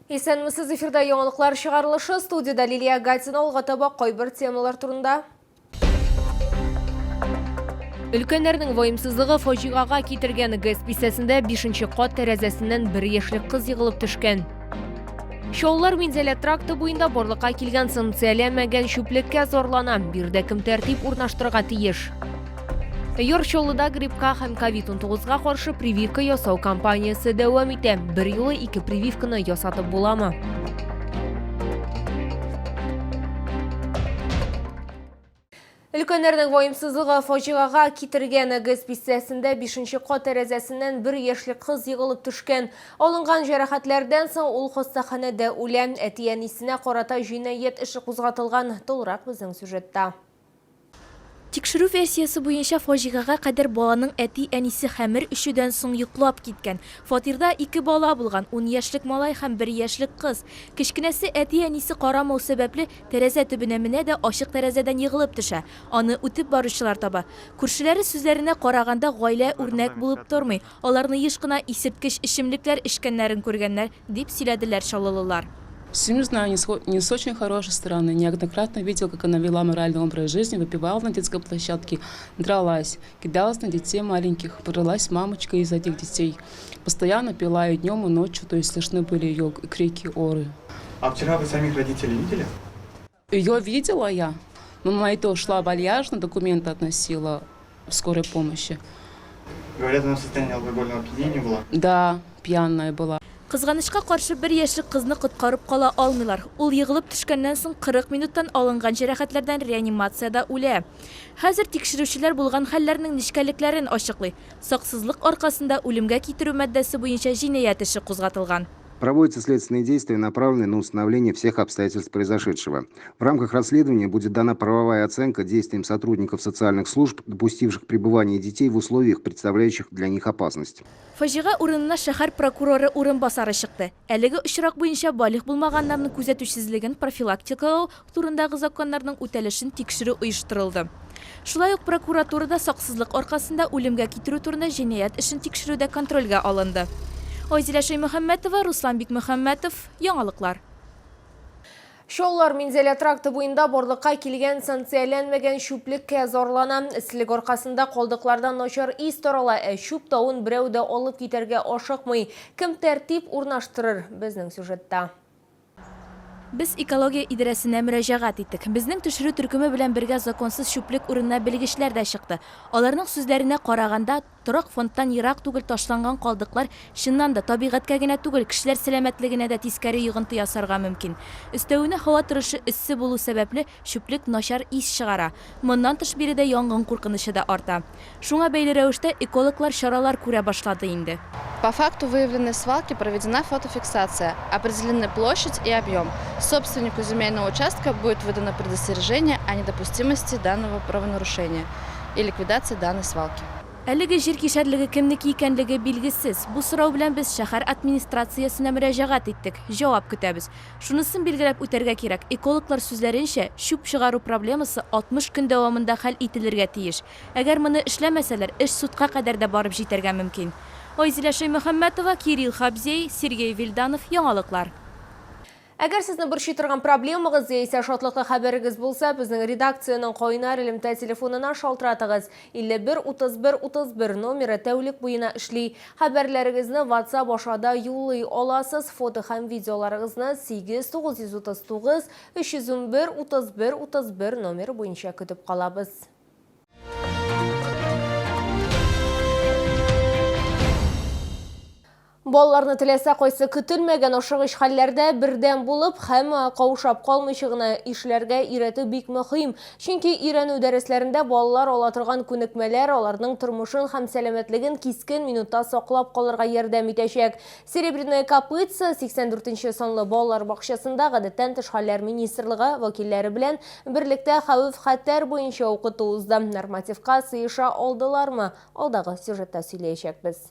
Исәнмесез, эфирда яңалыклар чыгарылышы. Студиядә Лилия Гатина. Алга таба кайбер темалар турында. Өлкәннәрнең ваемсызлыгы фаҗигага китергән. ГЭС бистәсендә 5 кат тәрәзәсеннән бер яшьлек кыз егылып төшкән. Чаллылар Минзәлә тракты буенда барлыкка килгән санкцияләнмәгән чүплеккә зарлана. Биредә кем тәртип урнаштырырга тиеш? Яр Чаллыда гриппка һәм ковид-19га каршы прививка ясау кампаниясе дәвам итә. Бер юлы ике прививканы ясатып буламы? Өлкәннәрнең ваемсызлыгы фаҗигага китергән. ГЭС бистәсендә 5 кат тәрәзәсеннән бер яшьлек кыз егылып төшкән. Алынган җәрәхәтләрдән соң ул хастаханәдә үлә. Әти-әнисенә карата җинаять эше кузгатылган. Тулырак безнең сюжетта. Тикшерү версиясе буенча, фаҗигагә кадәр баланың әти-әнисе хәмер эчүдән соң йоклап киткән. Фатирда ике бала булган, ун яшьлек малай һәм бер яшьлек кыз. Кечкенәсе әти-әнисе карамау сәбәпле, тәрәзә төбенә менә дә ачык тәрәзәдән егылып төшә. Аны үтеп баручылар таба. Күршеләре сүзләренә караганда, гаилә үрнәк булып тормый. Аларны еш кына исерткеч эчемлекләр эчкәннәрен күргәннәр, дип сөйләделәр чаллылылар. Семью знаю не с, не с очень хорошей стороны. Неоднократно видел, как она вела моральный образ жизни, выпивала на детской площадке, дралась, кидалась на детей маленьких, бралась мамочка из этих детей. Постоянно пила и днем, и ночью, то есть слышны были ее крики, оры. А вчера вы самих родителей видели? Ее видела я, но она и то шла вальяжно, документы относила в скорой помощи. Говорят, она в состоянии алкогольного опьянения была. Да, пьяная была. Кызганычка каршы, бер яшьлек кызны коткарып кала алмыйлар. Ул егылып төшкәннән соң 40 минуттан алынган җәрәхәтләрдән реанимациядә үлә. Хәзер тикшерүчеләр булган хәлләрнең нечкәлекләрен ачыклый. Саксызлык аркасында үлемгә китерү маддәсе буенча җинаять эше кузгатылган. Проводятся следственные действия, направленные на установление всех обстоятельств произошедшего. В рамках расследования будет дана правовая оценка действиям сотрудников социальных служб, допустивших пребывание детей в условиях, представляющих для них опасность. Фаҗига урынына шәһәр прокуроры урынбасары чыкты. Әлеге очрак буенча балигъ булмаганнарның күзәтүчесезлеген профилактикалау турындагы законнарның үтәлешен тикшерү оештырылды. Шулай ук прокуратурада саксызлык аркасында үлемгә китерү турында җинаять эшен тикшерү дә контрольгә алынды. Айзилә Шәймөхәммәтова, Руслан Бикмөхәммәтов, Яңалыклар. Чаллылар Минзәлә тракты буенда барлыкка килгән санкцияләнмәгән чүплеккә зарлана. Эсселек аркасында калдыклардан начар ис тарала, ә чүп тавын берәү дә алып китәргә ашыкмый. Кем тәртип урнаштырыр? Безнең сюжетта. Без экология идарәсенә мөрәҗәгать иттек. Безнең төшерү төркеме белән бергә законсыз чүплек урынына белгечләр дә чыкты. Аларның сүзләренә караганда, торак фондтан ерак түгел ташланган калдыклар, чыннан да, табигатькә генә түгел, кешеләр сәламәтлегенә дә тискәре йогынты ясарга мөмкин. Өстәвенә, һава торышы эссе булу сәбәпле, чүплек начар ис чыгара. Моннан тыш, биредә янгын куркынычы да арта. Шуңа бәйле рәвештә экологлар чаралар күрә башлады инде. По факту выявленной свалки проведена фотофиксация, определены площадь и объем. Собственнику земельного участка будет выдано предостережение о недопустимости данного правонарушения и ликвидации данной свалки. Әлеге җир кишәрлеге кемнеке икәнлеге билгесез. Бу сорау белән без шәһәр администрациясенә мөрәҗәгать иттек. Җавап көтәбез. Шунысын билгеләп үтәргә кирәк, экологлар сүзләренчә, чүп чыгару проблемасы 60 көн дәвамында хәл ителергә тиеш. Әгәр моны эшләмәсәләр, эш судка кадәр дә барып җитәргә мөмкин. Айзилә Шәймөхәммәтова, Кирилл Хабзей, Сергей Вильданов, Яңалыклар. Әгәр сезне борчый торган проблемагыз яисә шатлыклы хәбәрегез булса, безнең редакциянең кайнар элемтә телефонына шалтыратыгыз. 51 31 31 номеры тәүлек буена эшли. Хәбәрләрегезне WhatsApp аша да юллый аласыз. Фото һәм видеоларыгызны 8 939 311 31 31 номеры буенча көтеп калабыз. Балаларны теләсә кайсы көтелмәгән ашыгыч хәлләрдә бердәм булып һәм каушап калмыйча гына эшләргә өйрәтү бик мөһим. Чөнки өйрәнү дәресләрендә балалар ала торган күнекмәләр аларның тормышын һәм сәламәтлеген кискен минутта саклап калырга ярдәм итәчәк. Серебряная копытца 84 нче санлы балалар бакчасында гадәттән тыш хәлләр министрлыгы вәкилләре белән берлектә хәвеф-хәтәр буенча укыту узды. Нормативка сыеша алдылармы? Алдагы сюжетта сөйләячәкбез.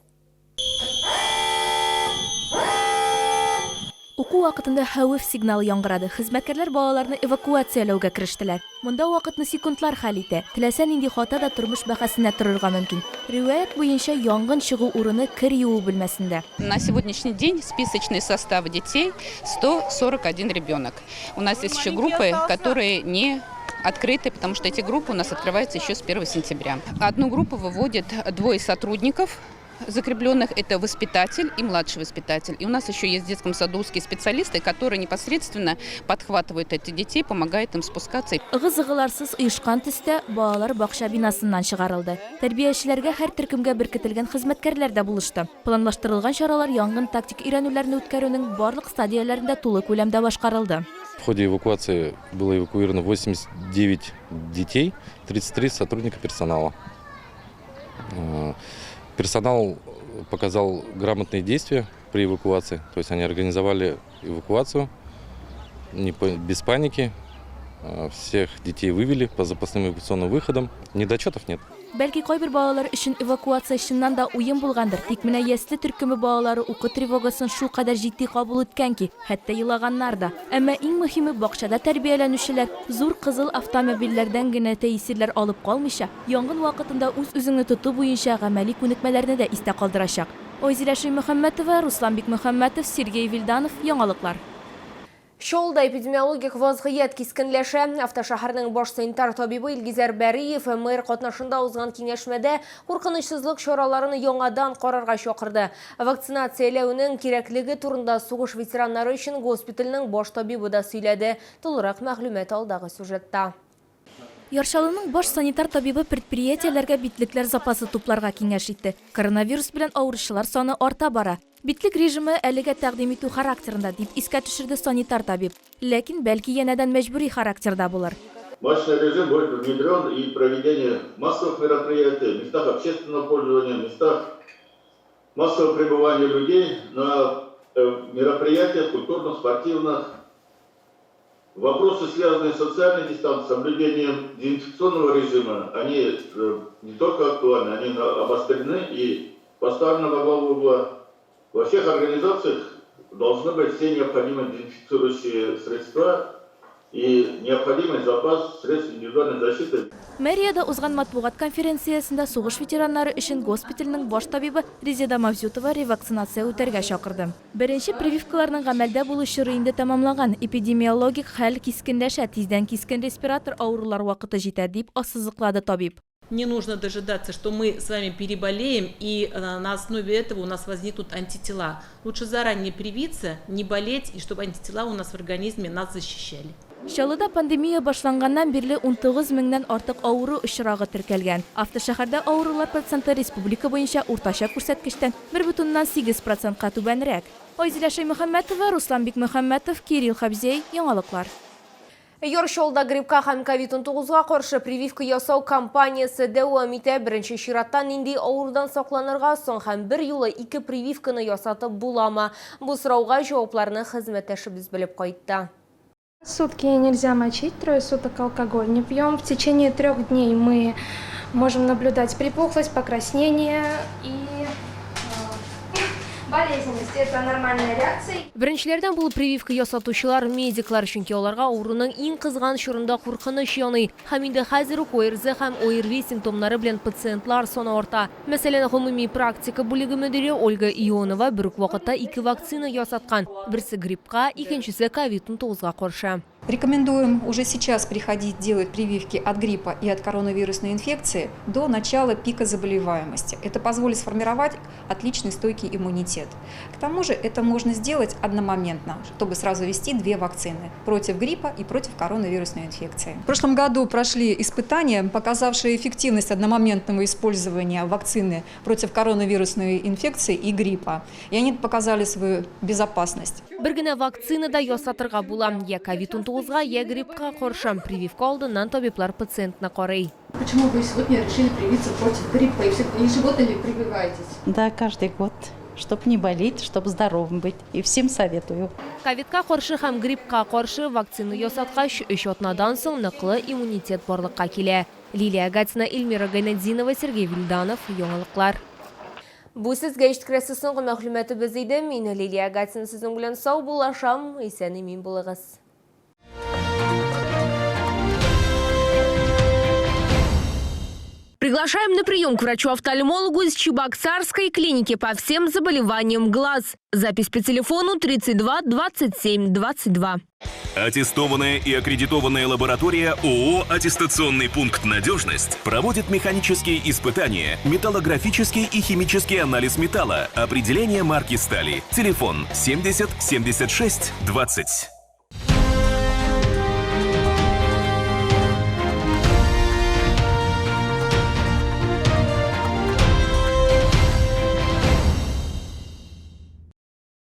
Уку вакытында хәвеф сигналы яңгырады, хезмәткәрләр балаларны эвакуацияләүгә керештеләр. Монда вакытны секундлар хәл итә, теләсә нинди хата да тормыш бәһасенә торырга мөмкин. Риваять буенча, янгын чыгу урыны кер юу бүлмәсендә. На сегодняшний день списочный состав детей 141 ребенок. У нас есть еще группы, которые не открыты, потому что эти группы у нас открываются еще с 1 сентября. Одну группу выводят двое сотрудников закрепленных, это воспитатель и младший воспитатель. И у нас еще есть в детском саду узкие специалисты, которые непосредственно подхватывают этих детей, помогают им спускаться. Ыгы-зыгыларсыз оешкан төстә балалар бакча бинасыннан чыгарылды. Тәрбиячеләргә һәр төркемгә беркетелгән хезмәткәрләр дә булышты. Планлаштырылган чаралар янгын тактик өйрәнүләрне үткәрүнең барлык стадияләрендә тулы күләмдә башкарылды. В ходе эвакуации было эвакуировано 89 детей, 33 сотрудника персонала. Персонал показал грамотные действия при эвакуации, то есть они организовали эвакуацию не без паники, всех детей вывели по запасным эвакуационным выходам, недочетов нет. Бәлки кайбер балалар өчен эвакуация чыннан да уен булгандыр, тик менә ясле төркеме балалары уку тревогасын шулкадәр җитди кабул иткән ки, хәтта елаганнар да. Әмма иң мөһиме, бакчада тәрбияләнүчеләр зур кызыл автомобильләрдән генә тәэсирләр алып калмыйча, янгын вакытында үз-үзеңне тоту буенча гамәли күнекмәләрне дә истә калдырачак. Айзилә Шәймөхәммәтова, Руслан Бикмөхәммәтов, Сергей Вильданов, Яңалыклар. Чаллыда эпидемиологик вазгыять кискенләшә. Автошәһәрнең баш санитар табибы Илгизәр Бәриев мэр катнашында узган киңәшмәдә куркынычсызлык чараларын яңадан карарга чакырды. Вакцинацияләүнең кирәклеге турында сугыш ветераннары өчен госпитальнең баш табибы да сөйләде. Тулырак мәгълүмат алдагы сюжетта. Яр Чаллының баш санитар табибы предприятиеләргә битлекләр запасы тупларга киңәш итте. Коронавирус белән авыручылар саны арта бара. Битлек режимы әлегә тәкъдим итү характерында, дип искә төшерде санитар табиб. Ләкин, бәлки, янәдән мәҗбүри характерда булыр. Масочный режим будет внедрен и проведение массовых мероприятий в местах общественного пользования, в местах массового пребывания людей на мероприятиях культурных, спортивных. Вопросы, связанные с социальной дистанцией, соблюдением дезинфекционного режима, они не только актуальны, они обострены и поставлены во главу угла. Во всех организациях должны быть все необходимые дезинфицирующие средства и необходимый запас средств индивидуальной защиты. Мэриядә узган матбугат конференциясендә сугыш ветераннары өчен госпитальнең баш табибы Резеда Мавзютова ревакцинация үтәргә чакырды. Беренче прививкаларның гамәлдә булу чоры инде тәмамланган, эпидемиологик хәл кискенләшә, тиздән кискен респиратор авырулар вакыты җитә, дип ассызыклады табиб. Не нужно дожидаться, что мы с вами переболеем и на основе этого у нас возникнут антитела. Лучше заранее привиться, не болеть и чтобы антитела у нас в организме нас защищали. Чаллыда пандемия башланганнан бирле 19 меңнән артык авыру очрагы теркәлгән. Автошәһәрдә авырулар проценты республика буенча уртача күрсәткечтән 1,8 процентка түбәнрәк. Айзилә Шәймөхәммәтова, Руслан Бикмөхәммәтов, Кирилл Хабзей, Яңалыклар. Яр Чаллыда гриппка һәм ковид-19 каршы прививка ясау кампаниясе дәвам итә. Беренче чиратта нинди авырудан сакланырга соң һәм бер юлы ике прививканы ясатып буламы? Бу сорауга җавапларны хезмәттәшебез белеп кайтты. Сутки нельзя мочить, трое суток алкоголь не пьем. В течение трех дней мы можем наблюдать припухлость, покраснение и болезненность. Это нормальная реакция. Беренчеләрдән булып прививка ясатучылар медиклар, чөнки аларга авыруның иң кызган чорында куркыныч яный. Һәм инде хәзер үк ОРЗ һәм ОРВИ симптомнары белән пациентлар саны арта. Мәсәлән, гомуми практика бүлеге мөдире Ольга Ионова бер үк вакытта ике вакцина ясаткан. Берсе гриппка, икенчесе ковид-19 каршы. Рекомендуем уже сейчас приходить делать прививки от гриппа и от коронавирусной инфекции до начала пика заболеваемости. Это позволит сформировать отличный стойкий иммунитет. К тому же это можно сделать одномоментно, чтобы сразу ввести две вакцины против гриппа и против коронавирусной инфекции. В прошлом году прошли испытания, показавшие эффективность одномоментного использования вакцины против коронавирусной инфекции и гриппа. И они показали свою безопасность. Бер генә вакцина да ясатырга була. Я ковид-19га, я гриппка каршы. Прививка алдыннан табиблар пациентны карый. Почему вы сегодня решили привиться против гриппа и ежегодно ли прививаетесь? Да, каждый год, чтоб не болеть, чтоб здоровым быть. И всем советую. Ковидка каршы һәм гриппка каршы вакцина ясаткач, өч атнадан соң ныклы иммунитет барлыкка килә. Лилия Гатина, Эльмира Гайнетдинова, Сергей Вильданов. Яңалыклар. Бу сезгә җиткерәсе соңгы мәгълүматыбыз иде. Мин Лилия Гатина сезнең белән саубуллашам. Исән-имин булыгыз. Приглашаем на прием к врачу-офтальмологу из Чебоксарской клиники по всем заболеваниям глаз. Запись по телефону 32 27 22. Аттестованная и аккредитованная лаборатория ООО «Аттестационный пункт «Надежность» проводит механические испытания, металлографический и химический анализ металла, определение марки стали. Телефон 70 76 20.